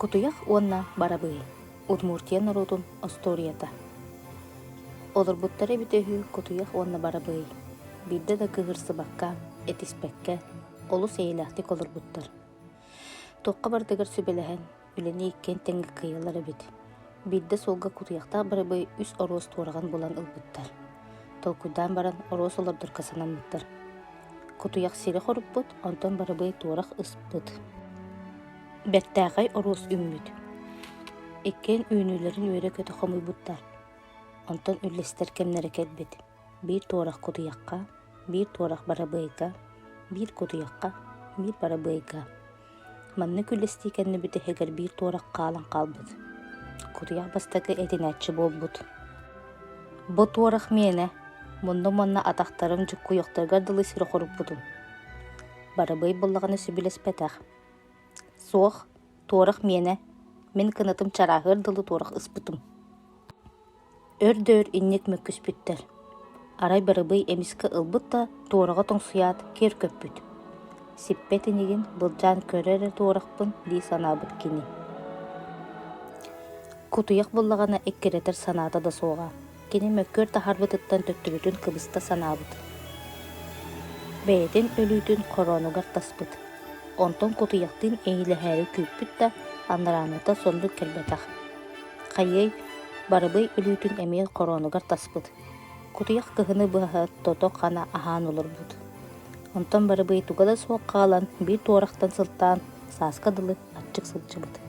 Кутуйах уонна барабыай Удмуртия норуотун остуоруйата Олорбуттара эбитэ үһү кутуйах уонна барабыай биирдэ да кыыһырсыбакка, этиспэккэ, олус эйэлээхтик олорбуттар. Туохха барытыгар сүбэлэһэн, үлэни иккиэн тэҥҥэ кыайаллар эбит. Биирдэ суолга кутуйахтаах барабыай үс оруос туораҕын булан ылбыттар. Толкуйдаан баран оруос олордорго санаммыттар. Кутуйах сири хоруппут, онтон барабыай туорах ыспыт. Бэртээхэй оруос үүммүт. Иккиэн үүнүүлэрин үөрэ-көтө хомуйбуттар. Онтон үллэстэр кэмнэрэ кэлбит. Биир туорах кутуйахха, биир туорах барабыайга, биир кутуйахха, биир барабыайга. Маннык үллэстии кэннэ бүтэһигэр биир туорах хаалан хаалбыт. Кутуйах бастакы этинээччи буолбут. Бу туорах миэнэ, муннум уонна атахтарым дьуккуйуохтарыгар дылы сири хоруппутум. Барабыай буоллаҕына сөбүлэспэтэх. Суох, туорах миэнэ, мин кынатым чарааһыар дылы туорах ыспытым. Өр да өр инник мөккүспүттэр. Арай барыбый эмискэ ылбыт да туораҕа тоҥсуйаат киэр көппүт. Сиппэт инигин былдьаан көрө эрэ туорахпын дии санаабыт кини. Кутуйах буллаҕына эккирэтэр санаата да суоҕа. Кини мөккүөр таһаарбытыттан төттөрүтүн кыбыста санаабыт. Бэйэтин өлүүтүн хороонугар таспыт. Онтон кутуйахтыын эйэлэһээри күүппүт да, анарааҥҥыта соннук кэлбэтэх. Хайыай, барыбый өлүүтүн эмиэ хороонугар таспыт. Кутуйах кыһыны быһа тото-хана аһаан олорбут. Онтон барыбый туга да суох хаалан, биир туорахтан сылтаан, сааска дылы аччык сылдьыбыт.